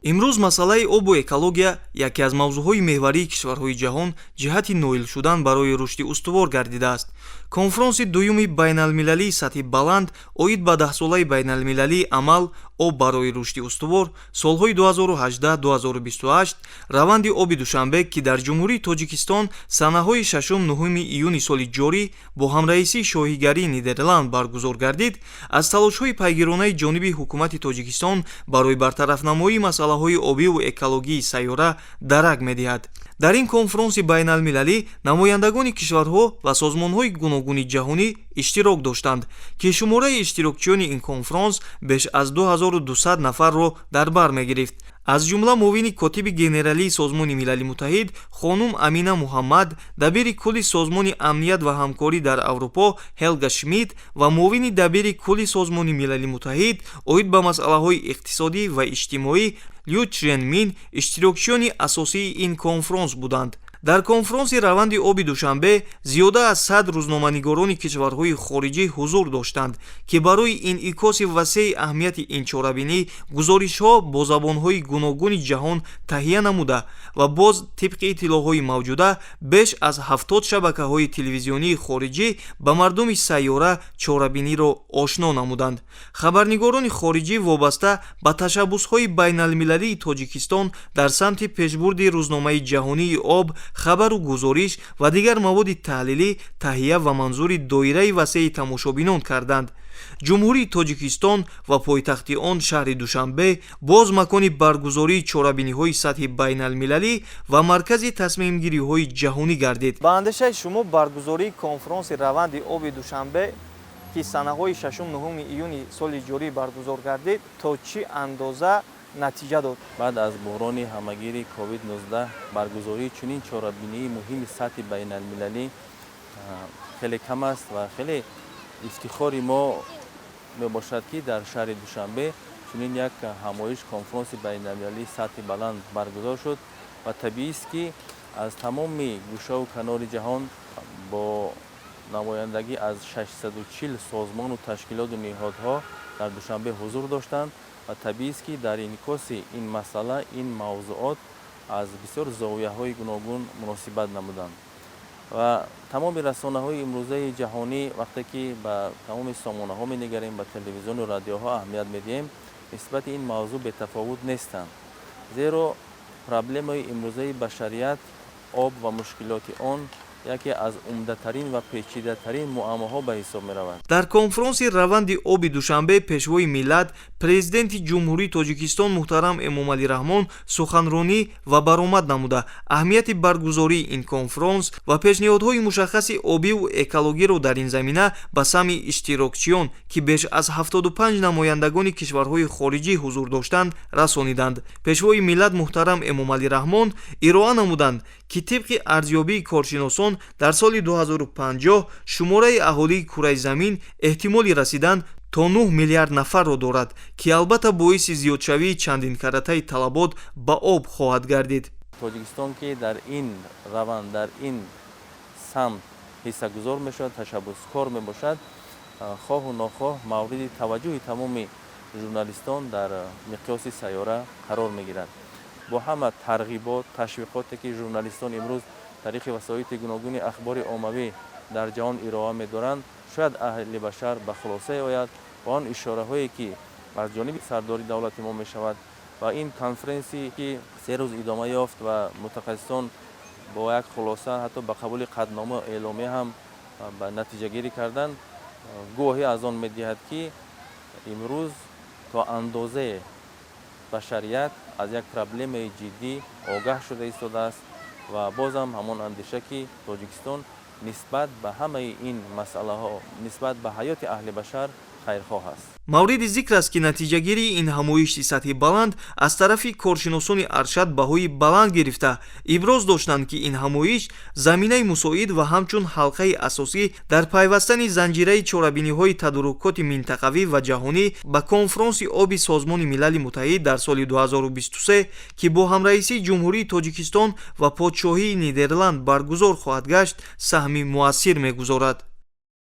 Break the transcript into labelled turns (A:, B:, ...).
A: Имрӯз масъалаи обу экология яке аз мавзӯъҳои меҳварии кишварҳои ҷаҳон ҷиҳати ноил шудан барои рушди устувор гардидааст. Конфронси дуюми байналмилалии сатҳи баланд оид ба даҳсолаи байналмилалии амал «Об барои рушди устувор» солҳои 2018-2028, раванди оби Душанбе, ки дар Ҷумҳурии Тоҷикистон санаҳои 6-9 июни соли ҷорӣ бо ҳамраисии Шоҳигарии Нидерланд баргузор гардид, аз талошҳои пайгиронаи ҷониби ҳукумати Тоҷикистон барои бартарафнамоии масъалаҳои обиву экологии сайёра дарак медиҳад. Дар ин конфронси байналмилалӣ намояндагони кишварҳо ва созмонҳои гуногуни ҷаҳонӣ иштирок доштанд, ки шумораи иштирокчиёни ин конфронс беш аз 2200 нафарро дар бар мегирифт. Аз ҷумла муовини котиби генералии Созмони Милали Муттаҳид хонум Амина Муҳаммад, дабири кулли Созмони амният ва ҳамкорӣ дар Аврупо Ҳелга Шмидт ва муовини дабири кулли Созмони Милали Муттаҳид оид ба масъалаҳои иқтисодӣ ва иҷтимоӣ Лю Чжэнмин иштирокчиёни асосии ин конфронс буданд. Дар конфронси раванди оби Душанбе зиёда аз 100 рӯзноманигорони кишварҳои хориҷӣ ҳузур доштанд, ки барои инъикоси васеи аҳамияти ин чорабинӣ гузоришҳо бо забонҳои гуногуни ҷаҳон таҳия намуда ва боз тибқи иттилоъҳои мавҷуда беш аз 70 шабакаҳои телевизионии хориҷӣ ба мардуми сайёра чорабиниро ошно намуданд. Хабарнигорони хориҷӣ вобаста ба ташаббусҳои байналмилалии Тоҷикистон дар самти пешбурди рӯзномаи ҷаҳонии об хабару гузориш ва дигар маводи таҳлилӣ таҳия ва манзури доираи васеи тамошобинон карданд. Ҷумҳурии Тоҷикистон ва пойтахти он шаҳри Душанбе боз макони баргузории чорабиниҳои сатҳи байналмилалӣ ва маркази тасмимгириҳои ҷаҳонӣ гардид. Ба андешаи шумо, баргузории конфронси раванди оби Душанбе, ки санаҳои 6-9 июни соли ҷорӣ баргузор гардид, то чӣ андоза натиҷа дод?
B: Баъд аз буҳрони ҳамагири COVID-19 баргузории чунин чорабинии муҳими сатҳи байналмилалӣ хеле кам аст ва хеле ифтихори мо мебошад, ки дар шаҳри Душанбе чунин як ҳамоиш, конфронси байналмилалии сатҳи баланд баргузор шуд. Ва табиист, ки аз тамоми гӯшаву канори ҷаҳон бо намояндагӣ аз 640 созмону ташкилоту ниҳодҳо дар Душанбе ҳузур доштанд. Ва табиист, ки дар инъикоси ин масъала, ин мавзуот аз бисёр зовияҳои гуногун муносибат намуданд. Ва тамоми расонаҳои имрӯзаи ҷаҳонӣ, вақте ки ба тамоми сомонаҳо менигарем, ба телевизиону радиоҳо аҳамият медиҳем, нисбати ин мавзӯъ бетафовут нестанд, зеро проблемаи имрӯзаи башарият, об ва мушкилоти он яке аз умдатарин ва печидатарин муаммоҳо ба ҳисоб меравад.
A: Дар конфронси раванди оби Душанбе Пешвои миллат, Президенти Ҷумҳурии Тоҷикистон муҳтарам Эмомалӣ Раҳмон суханронӣ ва баромад намуда, аҳамияти баргузории ин конфронс ва пешниҳодҳои мушаххаси обиву экологиро дар ин замина ба самъи иштирокчиён, ки беш аз 75 намояндагони кишварҳои хориҷӣ ҳузур доштанд, расониданд. Пешвои миллат муҳтарам Эмомалӣ Раҳмон ироа намуданд, ки тибқи арзёбии коршиносон дар соли 2050 шумораи аҳолии кураи замин эҳтимоли расидан то 9 миллиард нафарро дорад, ки албатта боиси зиёдшавии чандинкаратаи талабот ба об хоҳад гардид.
B: Тоҷикистон, ки дар ин раванд, дар ин самт ҳиссагузор мешавад, ташаббускор мебошад, хоҳу нохоҳ мавриди таваҷҷӯҳи тамоми журналистон дар миқёси сайёра қарор мегирад. Бо ҳама тарғибот, ташвиқоте, ки журналистон имрӯз тариқи васоити гуногуни ахбори оммавӣ дар ҷаҳон ироа медоранд, шояд аҳли башар ба хулосае ояд ва он ишораҳое, ки аз ҷониби сардори давлати мо мешавад ва ин конференсие, ки 3 рӯз идома ёфт ва мутахассисон бо як хулоса, ҳатто ба қабули қатънома, эъломия ҳам ба натиҷагирӣ карданд, гувоҳӣ аз он медиҳад, ки имрӯз то андозае башарият аз як проблемаи ҷиддӣ огаҳ шуда истодааст. Ва бозам ҳамон андеша, ки Тоҷикистон нисбат ба ҳамаи ин масъалаҳо, нисбат ба ҳаёти аҳли башар хайрхоҳ аст.
A: Мавриди зикр аст, ки натиҷагирии ин ҳамоиши сатҳи баланд аз тарафи коршиносони аршад баҳои баланд гирифта, иброз доштанд, ки ин ҳамоиш заминаи мусоид ва ҳамчун ҳалқаи асосӣ дар пайвастани занҷираи чорабиниҳои тадорукоти минтақавӣ ва ҷаҳонӣ ба конфронси оби Созмони Милали Муттаҳид дар соли 2023, ки бо ҳамраисии Ҷумҳурии Тоҷикистон ва Подшоҳии Нидерланд баргузор хоҳад гашт, саҳми муассир мегузорад.